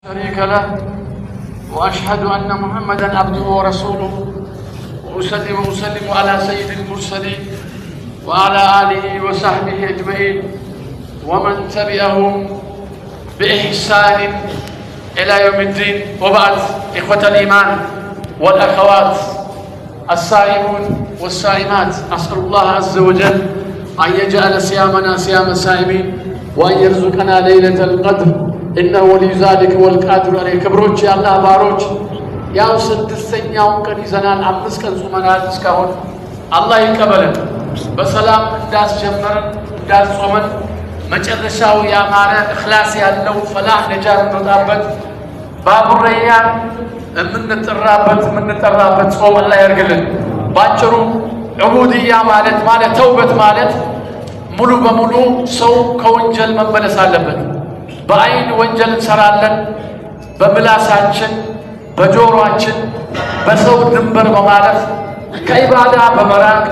شريك له، وأشهد أن محمدا عبده ورسوله، وأصلي وأسلم على سيد المرسلين وعلى آله وصحبه أجمعين ومن تبعهم بإحسان إلى يوم الدين. وبعد، إخوة الإيمان والأخوات، الصائمون والصائمات، أسأل الله عز وجل أن يجعل صيامنا صيام الصائمين وأن يرزقنا ليلة القدر، إنه ولي ذلك والقادر عليه። ክቡሮች የአላህ ባሮች፣ ያው ስድስተኛውን ቀን ይዘናል። 5 ቀን ጾመናል እስካሁን። አላህ ይቀበለን። በሰላም እንዳስጀመረን እንዳስጾመን መጨረሻው ያማረ፣ እኽላስ ያለው፣ ፈላህ ነጃ የምንወጣበት፣ ባቡረያን የምንጠራበት ጾም አላህ ያርግልን። ባጭሩ ዑቡድያ ማለት ተውበት ማለት ሙሉ በሙሉ ሰው ከወንጀል መመለስ አለበት። በአይን ወንጀል እንሰራለን፣ በምላሳችን፣ በጆሮአችን፣ በሰው ድንበር በማለፍ፣ ከኢባዳ በመራቅ፣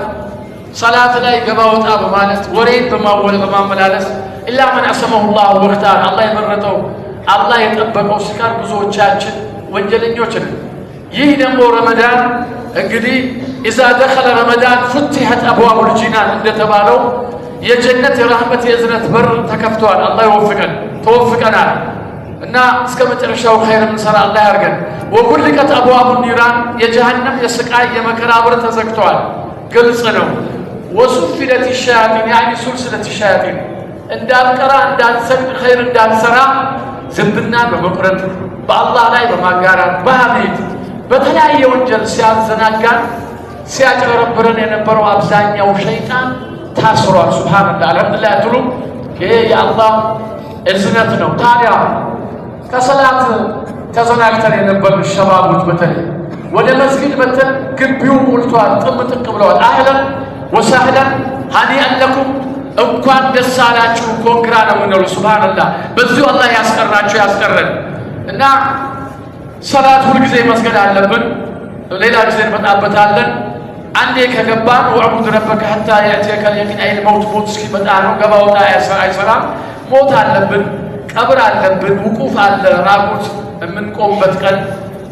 ሰላት ላይ ገባ ወጣ በማለት፣ ወሬን በማወል በማመላለስ፣ إلا من عصمه الله واختاره፣ አላህ የመረጠው አላህ የጠበቀው ሲቀር ብዙዎቻችን ወንጀለኞች ነን። ይህ ደግሞ ረመዳን እንግዲህ إذا دخل رمضان فتحت أبواب الجنان እንደተባለው የጀነት የራህመት የእዝነት በር ተከፍተዋል። አላህ ይወፍቀን፣ ተወፍቀናል እና እስከ መጨረሻው ኸይር የምንሰራ አላህ ያርገን። وغلقت أبواب النيران፣ የጀሃነም የስቃይ የመከራ በር ተዘግተዋል። ግልጽ ነው። وصفدت الشياطين، يعني سلسلة الشياطين፣ እንዳንቀራ፣ እንዳንሰግድ፣ ኸይር እንዳንሰራ ዝምድናን በመቁረጥ፣ በአላህ ላይ በማጋራት፣ በሐሜት፣ በተለያየ ወንጀል ሲያዘናጋን ሲያጭበረብረን የነበረው አብዛኛው ሸይጣን ታስሯል። ሱብሃነላህ፣ አልሐምዱሊላህ ትሉ፣ ይሄ የአላህ እዝነት ነው። ታዲያ ከሰላት ተዘናግተን የነበርን ሸባቦች በተለይ ወደ መስጊድ መተን ግቢው ሞልቷል፣ ጥም ጥቅ ብለዋል። أهلا وسهلا، هنيئا لكم፣ እንኳን ደስ አላችሁ፣ congra ነው የምንለው። ሱብሃነላህ፣ በዚሁ አላህ ያስቀራችሁ ያስቀረን እና ሰላት ሁልጊዜ መስገድ አለብን። ሌላ ጊዜ እንመጣበታለን። አንዴ ከገባን واعبد ربك حتى يأتيك اليقين أي الموت፣ ሞት እስኪመጣ ነው። ገባ ወጣ አይሰራም። ሞት አለብን፣ ቀብር አለብን፣ ውቁፍ አለ፣ ራቁት የምንቆምበት ቀን።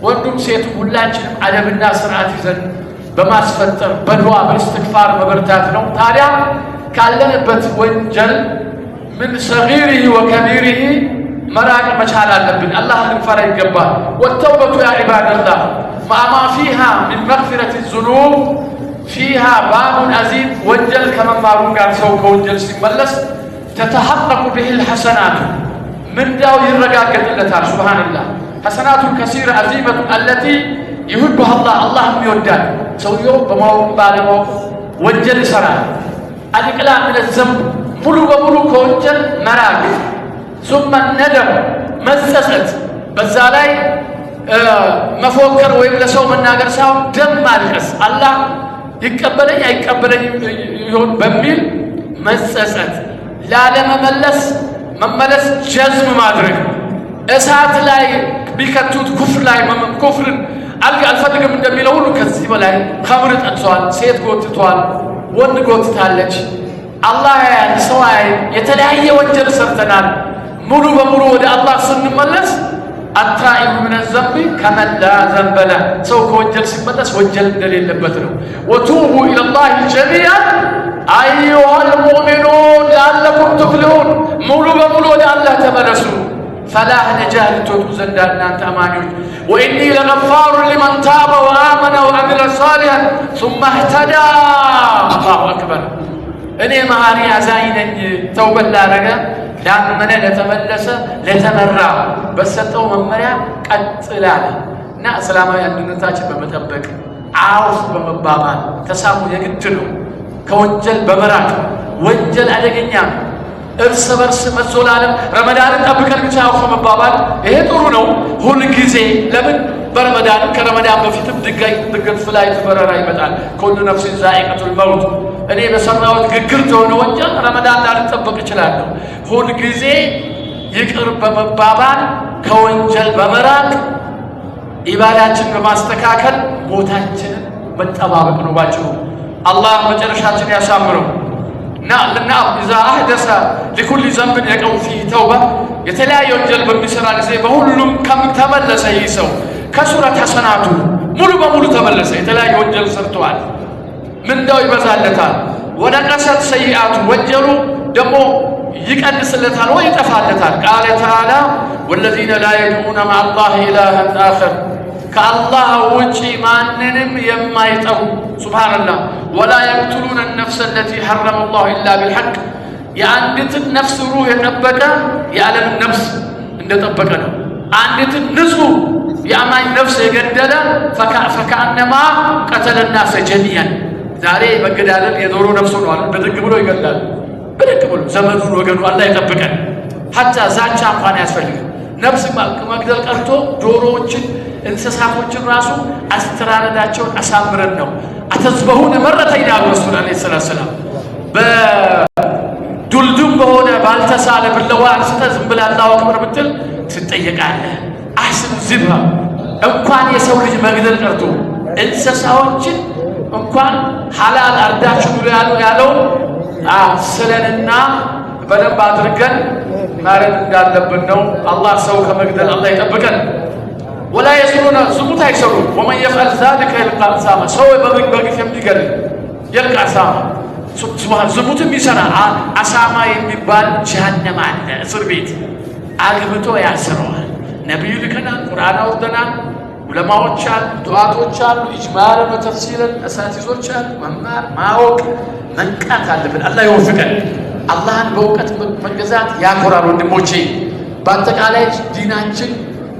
ወንዱም ሴቱ ሁላችንም አደብና ስርዓት ይዘን በማስፈጠር፣ በዱዓ፣ በእስትግፋር መበርታት ነው። ታዲያ ካለንበት ወንጀል من صغيره وكبيره መራቅ መቻል አለብን። አላህ ልንፈራ ይገባል። والتوبة يا عباد الله مع ما فيها من مغفرة الذنوب فيها باب عظيم። ወንጀል ከመማሩ ጋር ሰው ከወንጀል ሲመለስ تتحقق به الحسنات፣ ምንዳው ይረጋገጥለታል። ሱብሃንላህ፣ حسنات كثيرة عظيمة التي يحبها الله፣ አላህም ይወዳል። ሰውየው በማወቅ ባለማወቅ ወንጀል ይሰራል። الإقلاع من الذنب፣ ሙሉ በሙሉ ከወንጀል መራቅ፣ ثم الندم፣ መጸጸት፣ በዛ ላይ መፎከር ወይም ለሰው መናገር ሳይሆን ደም ማልቀስ፣ አላህ ይቀበለኝ አይቀበለኝ ይሆን በሚል መጸጸት፣ ላለመመለስ መመለስ ጀዝም ማድረግ፣ እሳት ላይ ቢከቱት ኩፍር ላይ ኩፍርን አልፈልግም እንደሚለው ሁሉ ከዚህ በላይ ኸምር ጠጥቷል፣ ሴት ጎትቷል፣ ወንድ ጎትታለች። አላህ ያያል፣ ሰው አያይም። የተለያየ ወንጀል ሰርተናል። ሙሉ በሙሉ ወደ አላህ ስንመለስ التائب من الذنب كمن لا ذنب له፣ ሰው ከወንጀል ሲመለስ ወንጀል እንደሌለበት ነው። وتوبوا إلى الله جميعا أيها المؤمنون لعلكم تفلحون፣ ሙሉ በሙሉ ወደ አላህ ተመለሱ ፈላህ ነጃህ ልትወጡ ዘንዳ እናንተ አማኞች። وإني لغفار لمن تاب وآمن وعمل صالحا ثم اهتدى። الله أكبر። እኔ መሐሪ አዛኝ ነኝ ተውበት ላረገ፣ ላመነ፣ ለተመለሰ፣ ለተመራ፣ በሰጠው መመሪያ ቀጥ ላለ። እና እስላማዊ አንድነታችን በመጠበቅ፣ አውፍ በመባባል፣ ተሳሙ የግድ ነው። ከወንጀል በመራቅ፣ ወንጀል አደገኛ ነው። እርስ በርስ መዞላለም፣ ረመዳንን ጠብቀን ብቻ አውፍ መባባል ይሄ ጥሩ ነው። ሁል ጊዜ ለምን? በረመዳንም ከረመዳን በፊትም ድንጋይ ድንገት flight በረራ ይመጣል። كل نفس ذائقة الموت። እኔ በሰራሁት ግግር የሆነ ወንጀል ረመዳን ላልጠበቅ እችላለሁ። ሁል ጊዜ ይቅር በመባባል፣ ከወንጀል በመራቅ፣ ኢባዳችን በማስተካከል ሞታችንን መጠባበቅ ነው ባጭሩ። አላህ መጨረሻችን ያሳምረው። إذا أحدث لكل ذنب يقع فيه توبة የተለያየ ወንጀል በሚሰራ ጊዜ በሁሉም ተመለሰ። ይህ ሰው كثرت حسناته ሙሉ በሙሉ ተመለሰ። የተለያየ ወንጀል ሰርተዋል፣ ምንዳው ይበዛለታል። ونقصت سيئاته ወንጀሉ ደግሞ ይቀንስለታል ወይ ይጠፋለታል። قال تعالى والذين لا يدعون مع الله إلها آخر ከአላህ ውጪ ማንንም የማይጠሩ سبحان الله ولا يقتلون النفس التي حرم الله إلا بالحق የአንዲትን ነፍስ ሩህ የጠበቀ የዓለምን ነፍስ እንደጠበቀ ነው። አንዲትን ንጹህ የአማኝ ነፍስ የገደለ فكأنما قتل الناس جميعا። ዛሬ መገዳደል የዶሮ ነፍስ ሆኗል። ብድግ ብሎ ይገላል። ብድግ ብሎ ዘመዱን ወገኑ አላህ ይጠብቀን። حتى ዛቻ እንኳን አያስፈልግም። ነፍስ መግደል ቀርቶ ዶሮዎችን እንስሳቶችን ራሱ አስተራረዳቸውን አሳምረን ነው። أتذبحون مرتين አሉ ረሱል عليه الصلاة والسلام። በዱልዱም በሆነ ባልተሳለ ብለዋ አንስተህ ዝም ብለህ الله أكبر ብትል ትጠየቃለህ። أحسنوا الذبح እንኳን የሰው ልጅ መግደል ቀርቶ እንስሳዎችን እንኳን ሐላል አርዳችሁ ብሎ ያለው ስለንና በደንብ አድርገን ማረድ እንዳለብን ነው። አላህ ሰው ከመግደል አላህ ይጠብቀን። ولا يزنون ዝሙት አይሰሩም። ومن يفعل ذلك يلق أثاما ሰው በግፍ የሚገል يلق أثاما ዝሙት የሚሰራ አሳማ የሚባል ጀሃነም አለ። እስር ቤት አግብቶ ያስረዋል። ነቢዩ ልከናል፣ ቁርአን አውርደናል፣ ዑለማዎች አሉ፣ ዱዓቶች አሉ፣ إجمالا وتفصيلا አሳቲዞች አሉ። መማር ማወቅ መንቃት አለብን። አላህ ይወፍቀን። አላህን በእውቀት መገዛት ያኮራል ወንድሞቼ። በአጠቃላይ ዲናችን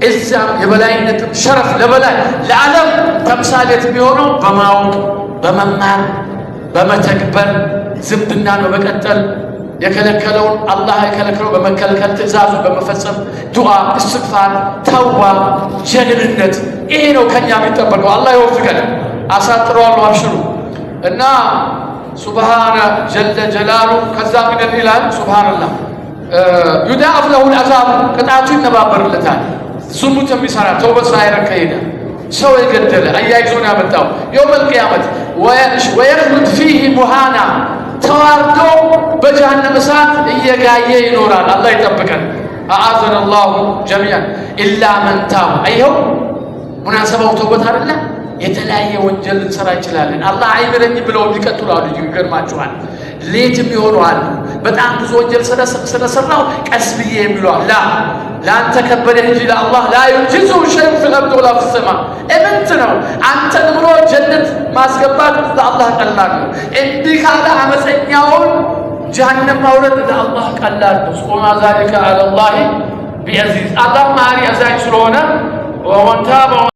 እዛም የበላይነትም شرف ለበላይ ለዓለም ተምሳሌት የሚሆነው በማወቅ በመማር በመተግበር ዝምድናን በመቀጠል የከለከለውን አላህ የከለከለው በመከልከል ትእዛዙን በመፈጸም ዱዓ፣ እስትግፋር፣ ተውባ፣ ጀግንነት ይሄ ነው ከኛ የሚጠበቀው። አላህ ይወፍቀን። አሳጥረዋለሁ፣ አብሽሩ እና سبحان جل جلاله ከዛ ምን ይላል? سبحان الله يضاعف له العذاب ቅጣቱ ይነባበርለታል። ዝሙት የሚሰራ ተውበት ሳይረግ ከሄደ ሰው የገደለ አያይዞን ያመጣው يوم القيامة ويخلد فيه مهانا ተዋርዶ በጀሃነም እሳት እየጋየ ይኖራል። አላህ ይጠብቀን። أعاذنا الله جميعا إلا من تاب። አይኸው ሙናሰባው ተውበት አይደለ? የተለያየ ወንጀል ልንሰራ እንችላለን። አላህ አይምረኝም ብለው የሚቀጥሉ አሉ። ይገርማችኋል። ሌትም የሆኑ አሉ። በጣም ብዙ ወንጀል ስለሰራው ቀስ ብዬ የሚሉ አሉ። لا ለአንተ ከበደ እንጂ ለአላህ لا يعجزه شيء في الأرض ولا في السماء። እምንት ነው አንተን ብሎ ጀነት ማስገባት ለአላህ ቀላል ነው። እንዲህ ካለ አመፀኛውን ጀሃነም ማውረድ ለአላህ ቀላል ነው። وما ذلك على الله بعزيز። አላህ መሐሪ አዛኝ ስለሆነ ومن تاب